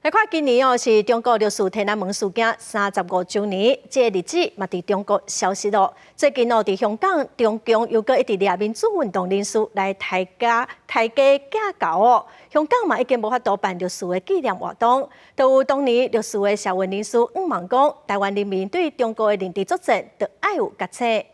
來看今年哦，是中國六四天安門事件35週年，這個日子嘛佇中國消失囉。最近哦，佇香港，中共又閣一直掠民主運動人士來抬價抬價架構哦。香港嘛已經無法度辦六四的紀念活動，都有當年六四的社運人士向望講，台灣人民對中國的認知作戰，著愛有覺醒。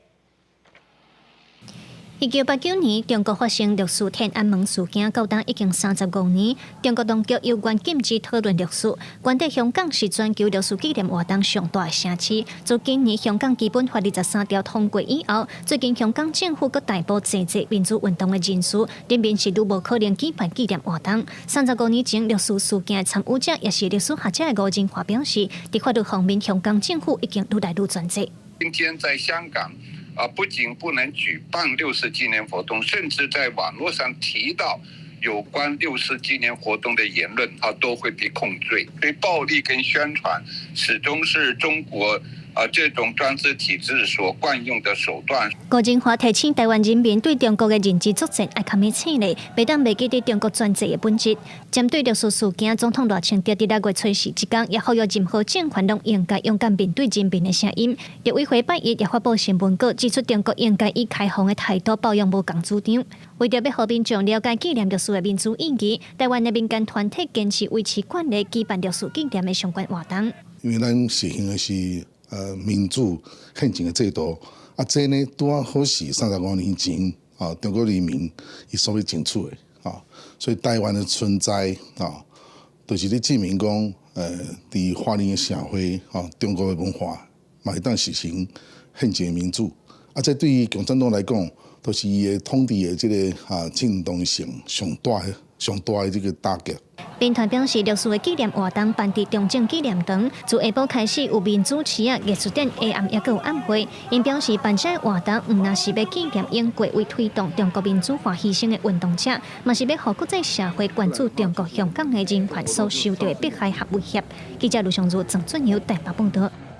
1989年，中國發生六四天安門事件，到今已經35年。中國當局猶原禁止討論六四，關閉香港是全球六四紀念活動上大的城市。自今年香港基本法23條通過以後，最近香港政府閣逮捕濟濟民主運動的人士，人民是愈無可能舉辦紀念活動。35年前六四事件的參與者，也是歷史學者的吳仁華表示，佇法律方面，香港政府已經愈來愈專制。今天在香港，啊，不僅不能舉辦六四紀念活動，甚至在網絡上提到有關六四紀念活動的言論，啊，都會被控罪。所以暴力跟宣傳始終是中國啊這種專制體制所慣用的手段。吳仁華提醒台灣人民對中國的認知作戰愛較明醒咧，袂當袂記得中國專制的本質。針對六四事件，總統賴清德佇6月初四這工也呼籲任何政權攏應該勇敢面對人民的聲音。陸委會拜一也發布新聞稿，指出中國應該以開放的態度包容無仝主張。為著欲予民眾了解紀念六四的民主意義，台灣的民間團體堅持維持慣例舉辦六四紀念的相關活動。因為咱實行的是民主憲政的制度，啊，這呢拄仔好是35年前啊，中國人民伊所欲爭取的啊，所以台灣的存在啊，就是咧證明講，佇華人的社會啊，中國的文化嘛會當實行憲政民主，啊，這對於共產黨來講，都是伊的統治的這個啊正當性上大上大的這個打擊。民團表示，六四的紀念活動辦佇中正紀念堂，自下晡開始有民主旗仔藝術展，下暗猶閣有暗會。𪜶表示辦這個活動，毋但是欲紀念永過為推動中國民主化犧牲的運動者，嘛是欲予國際社會關注中國香港的人權所受到的迫害和威脅。記者盧尚如、鄭俊友台北報道。